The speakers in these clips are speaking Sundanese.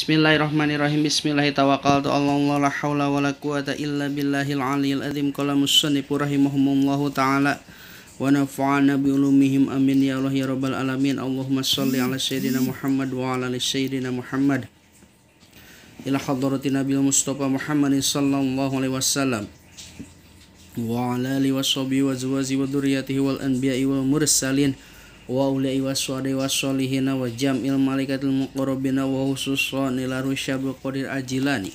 Bismillahirrahmanirrahim. Bismillahirrahmanirrahim. Allah la haula wala quwata illa billahil aliyil azim. Qala musannif rahimahumullahu taala wa nafa'ana bi ulumihim amin ya Allah ya rabbal alamin. Allahumma shalli ala sayyidina Muhammad wa ala ali sayyidina Muhammad. Ila hadrati Nabi Mustafa Muhammadin sallallahu alaihi wasallam wa ala alihi washabihi wa azwajihi wa dzurriyyatihi wal anbiya'i wal mursalin wa ulai waswadi wasolihina wa jam'il malaikatil muqarrabina wa khususan ila rusyabil qadir ajilani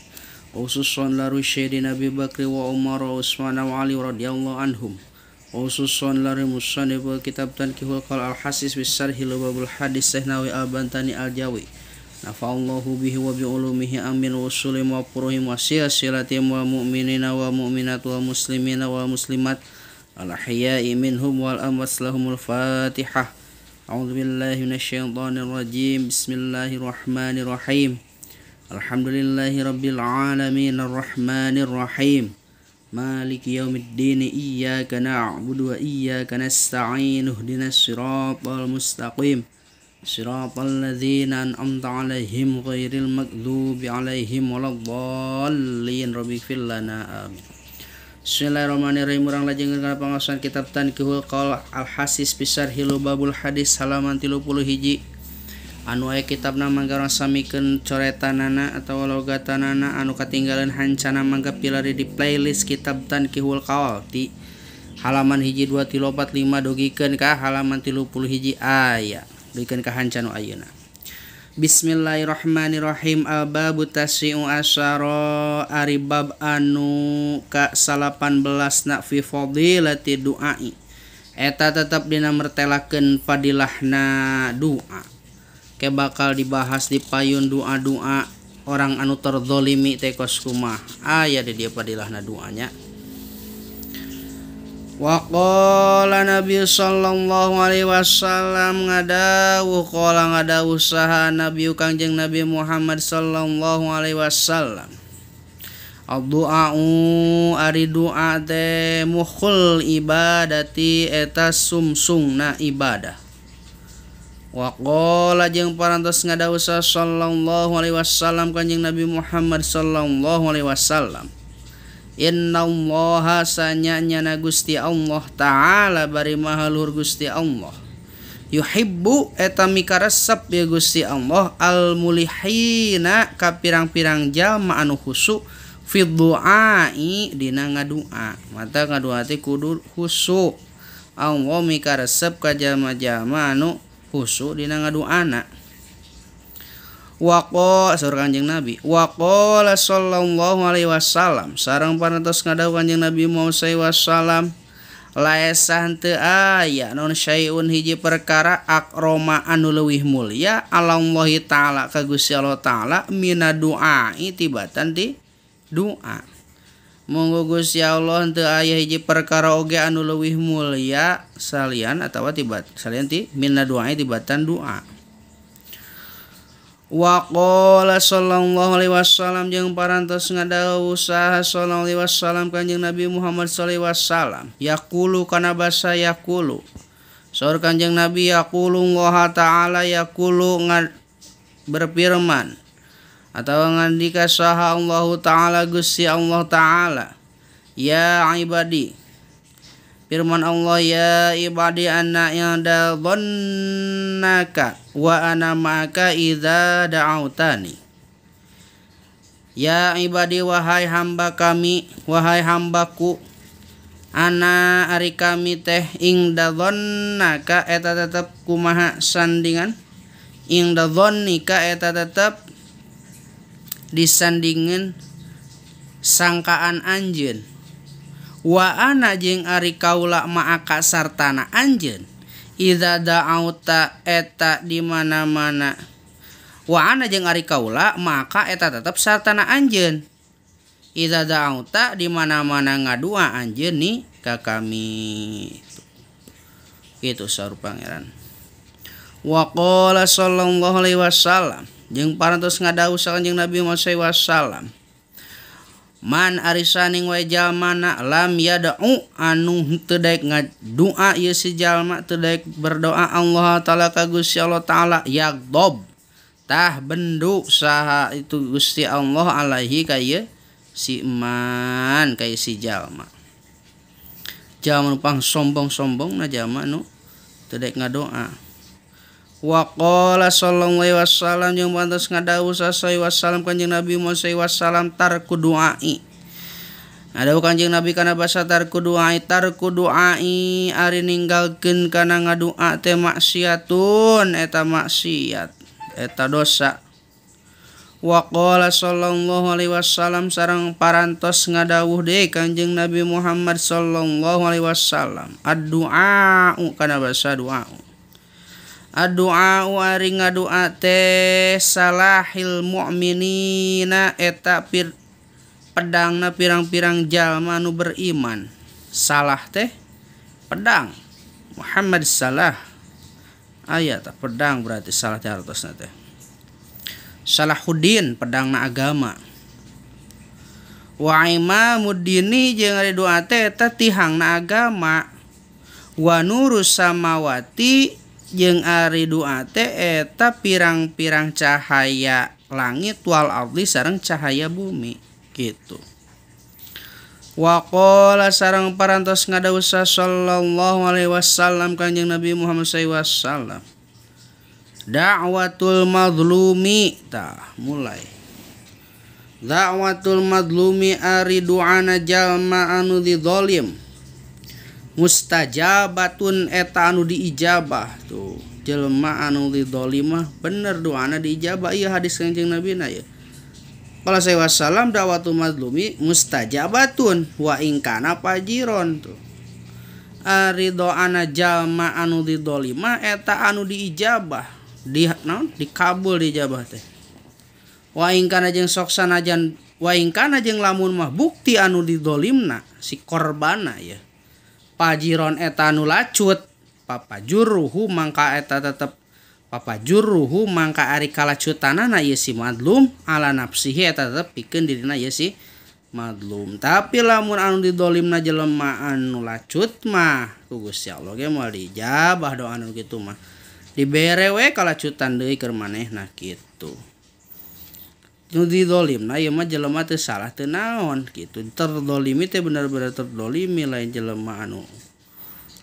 wa khususan la rusyidina Abi Bakri wa Umar wa Utsman wa Ali radhiyallahu anhum wa khususan la musannif kitab Tankihul Qaul al Hasis bis Syarhi Babul Hadis Sehnawi al Bantani al Jawi nafa'allahu bihi wa bi ulumihi amin wa sulim wa puruhim wa silsilatim wa mu'minina wa mu'minat wa muslimina wa muslimat al ahya'i minhum wal amwat lahumul Fatihah. A'udzu billahi minasyaitonir rajim. Bismillahirrahmanirrahim. Alhamdulillahi rabbil alamin arrahmanir rahim. Maliki yaumiddin. Iyyaka na'budu wa iyyaka nasta'in. Ihdinas siratal mustaqim. Siratal ladzina an'amta 'alaihim ghairil maghdubi 'alaihim waladdallin. Rabbighfir lana amin. Bismillahirrahmanirrahim. Urang lajengkeun kana pangaosan kitab Tankihul Qaul Al Hasis bi Syarhi Babul Hadis halaman 31. Anu aya kitabna mangga urang samikeun coretanana atawa logatanana anu katinggalan hancana mangga pilari di playlist kitab Tankihul Qaul di halaman 1 2 3 4 5 dugikeun ka halaman 31 aya. Dugikeun ka hancana ayeuna. Bismillahirrahmanirrahim. Al-babu tasi'u asyara ari bab anu ka 18 na fi fadilati du'ai. Eta tetep dina mertelakeun fadilahna doa. Ke bakal dibahas di payun doa-doa orang anu terzolimi teh kos kumaha. Aya di dieu fadilahna doanya. Wa qala Nabi sallallahu alaihi wasallam ngadawuh qala ngadawuh saha Nabi Kangjeng Nabi Muhammad sallallahu alaihi wasallam. Ad-du'a'u ari du'a teh mukhul ibadati eta sumsungna ibadah. Wa qala jeung parantos ngadawuh sallallahu alaihi wasallam Kangjeng Nabi Muhammad sallallahu alaihi wasallam. Innallaha sanyanya Gusti Allah Ta'ala bari maha luhur Gusti Allah. Yuhibbu eta mikaresep ya Gusti Allah al mulihina ka pirang-pirang jalma anu khusyuk fi du'ai dina ngadua. Mata ngadua teh kudu khusyuk. Allah mikaresep ka jalma-jalma anu khusyuk dina ngaduana. Waqo saur Kanjeng Nabi waqala sallallahu alaihi wasallam sareng parantos ngadawuh Kanjeng Nabi Muhammad sallallahu alaihi wasallam laesa henteu aya non syai'un hiji perkara akroma anu leuwih mulia alallahi taala ka Gusti Allah taala mina du'ai tibatan di doa. Monggo Gusti Allah henteu aya hiji perkara oge anu leuwih mulia salian atawa tibat salian ti mina du'ai tibatan doa. Wa qala sallallahu alaihi wasallam jeung parantos ngadawuh saha sallallahu alaihi wasallam Kanjeng Nabi Muhammad sallallahu alaihi wasallam yaqulu kana basa yaqulu saur Kanjeng Nabi yaqulu Allah taala yaqulu berfirman atawa ngandika saha Allah taala Gusti Allah taala ya ibadi firman Allah ya ibadi anna inda dhannaka wa ana ma'aka idza da'autani. Ya ibadi wahai hamba kami wahai hambaku ana ari kami teh ingda dhannaka eta tetep kumaha sandingan ingda dhannika eta tetep disandingin sangkaan anjeun wa ana jeung ari kaula ma'aka sartana anjeun idza da'auta eta di mana-mana wa ana jeung ari kaula maka eta tetep sartana anjeun idza da'auta di mana-mana ngadua anjeun ni ka kami. Kitu saur pangeran. Wa qala sallallahu alaihi wasallam jeung parantos ngadawuh Kanjeng Nabi Muhammad sallallahu alaihi wasallam man arisaning wae jalmana lam yad'u anu henteu daek ngadua ieu si jalma teu daek berdoa Allah taala ka Gusti Allah taala yagdob Tah bendu saha itu Gusti Allah alaihi ka ieu si iman ka si jalma. Jalma nu pang sombong-sombongna jalma nu teu daek ngadoa. Wa qala sallallahu alaihi wasallam jeung pantes ngadawuh sallallahu wasallam Kanjeng Nabi Muhammad sallallahu wasallam tarku duai. Ada Kanjeng Nabi kana basa tarku duai ari ninggalkeun kana ngadua teh maksiatun eta maksiat eta dosa. Wa qala sallallahu alaihi wasallam sareng parantos ngadawuh deui Kanjeng Nabi Muhammad sallallahu alaihi wasallam ad-du'a kana basa du'a. Ad-du'a ari ngadua teh salahil mu'minina eta pedangna pirang-pirang jalma nu beriman. Salah teh pedang. Muhammad Salah. Aya tah pedang berarti salah teh hartosna teh. Salahuddin pedangna agama. Wa imamuddini jeung ari doa teh eta tihangna agama. Wa nurus samawati jeung ari doa teh eta pirang-pirang cahaya langit wal ardi sareng cahaya bumi gitu. Wa qala sareng parantos ngadawuh sallallahu alaihi wasallam Kanjeng Nabi Muhammad sallallahu alaihi wasallam da'watul mazlumi tah mulai da'watul mazlumi ari du'ana jalma anu dizalim mustajabatun eta anu diijabah. Tuh jelema anu dizalimah bener doana diijabah ieu hadis Kanjeng Nabi na ieu. Qala sallallahu alaihi wasallam da'watul mazlumi mustajabatun wa in kana fajiron. Tuh ari doana jalma anu dizalimah eta anu diijabah di naon dikabul diijabah teh. Wa in kana jeung sok sanajan wa in kana jeung lamun mah bukti anu dizalimna si korbana ya pajiron eta anu lacut papajuruhu mangka eta tetep papajuruhu mangka ari kalacutanana ieu si madlum ala nafsihi eta tetep pikeun dirina ieu si madlum. Tapi lamun anu didolimna jelema anu lacut mah ku Gusti Allah ge moal diijabah doa anu kitu mah dibere we kalacutan deui keur manehna kitu. Nu didolimna ieu mah jelema teu salah teu naon kitu. Terdolimi teh bener-bener terdolimi lain jelema anu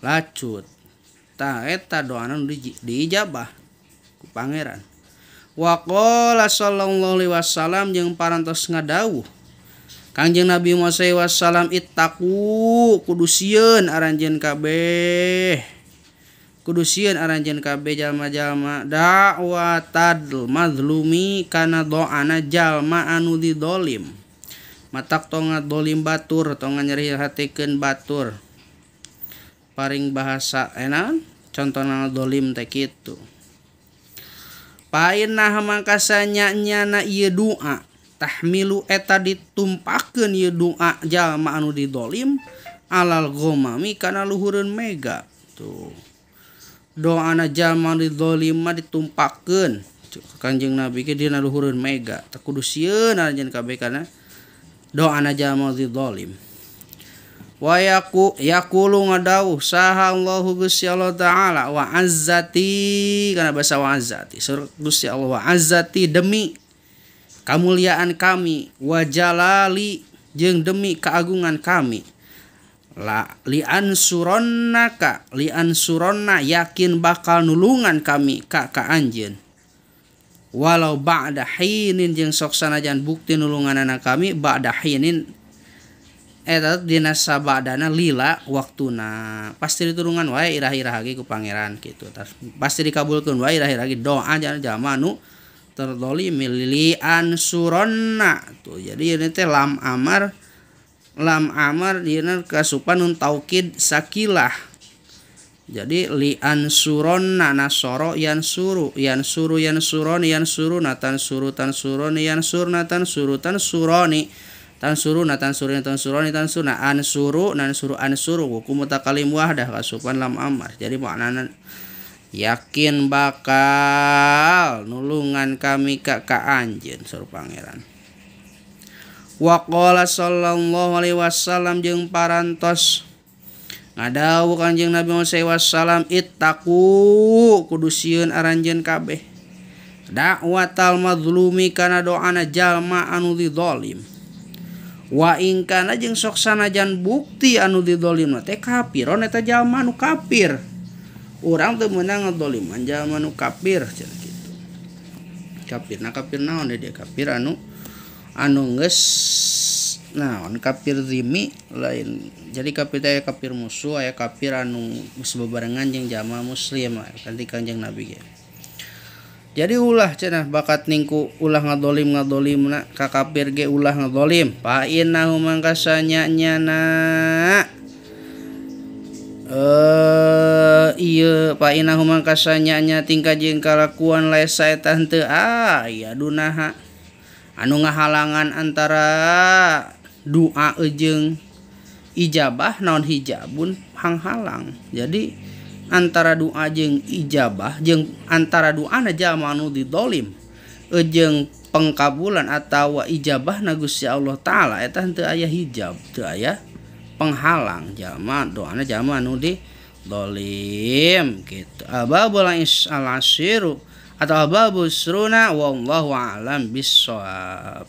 lacut. Tah eta doana nu diijabah ku pangeran. Wa qala sallallahu alaihi wasallam jeung parantos ngadawuh Kangjeng Nabi Muhammad sallallahu alaihi wasallam ittaqu kudu sieun aranjeun kabeh. Kudu sieun aranjeun kabeh jalma-jalma da'watadl mazlumi kana doana jalma anu didolim. Matak tong ngadolim batur tong nyeri hatekeun batur. Paring bahasa enak contohna dolim teh kitu. Painah mangka sanyana ieu doa tahmilu eta ditumpakeun ieu doa jalma anu didolim alal gomami kana luhureun mega. Tuh doana jalma didolim mah ditumpakeun Kanjeng Nabi ge dina luhureun mega. Teu kudu sieun anjeun kabeh kana doana jalma didolim. Wa yaqulu ngadawuh saha Allahu Gusti Allah Ta'ala wa azzati kana bahasa wa azzati Gusti Allah wa azzati demi kamuliaan kami wa jalali jeung demi keagungan kami la li ansuronnaka li ansuronna yakin bakal nulungan kami ka ka anjeun walau ba'da hinin jeung sok sanajan bukti nulunganana kami ba'da hinin eta dina sabadana lila waktuna pasti ditulungan wae irah-irah ge ku pangeran kitu pasti dikabulkeun wae irah-irah ge doa jalma anu terdolimi li ansuronna tuh. Jadi ini teh lam amar dina kasupan nun taukid sakilah. Jadi li ansuronna nasoro yansuru yansuru yansuroni yansuru natan suru tansuroni yansurna tansuru tansuroni tansuru natan suruni tansuroni tansuna ansuru nansuru ansuru hukum mutakalim wahdah kasupan lam amar. Jadi maknana yakin bakal nulungan kami ka ka anjeun saur pangeran. Wa qala sallallahu alaihi wasallam jeung parantos ngadawuh Kanjeng Nabi Muhammad sallallahu alaihi wasallam ittaqu kudu sieun aranjeun kabeh Dakwatal mazlumi kana doana jalma anu didolim. Wa in kana jeung sok sanajan bukti anu didolim teh kafiron eta jalma anu kafir. Urang teu meunang ngedoliman jalma anu kafir cenah kitu. Kafirna kafir naon dia kafir anu anu geus naon kafir zimi lain. Jadi kafir teh aya kafir musuh, aya kafir anu geus bebarengan jeung jalma muslim kan di Kanjeng Nabi ge. Jadi ulah cenah bakat ningku ulah ngadolim-ngadolimna ka kafir ge ulah ngadolim. Fa innahu mangkasanya nyana ieu fa innahu mangkasanya nya tingkah jeung kalakuan laesa eta henteu aya dunaha anu ngahalangan antara doa jeung ijabah naon hijabun hanghalang. Jadi antara doa jeung ijabah jeung antara doana jalma anu didolim jeung pengkabulan atawa ijabah na Gusti Allah Taala eta henteu aya hijab, teu aya penghalang jalma doana jalma anu didolim gitu. Ababul al-asiru atau ababus runa wallahu a'lam bissawab.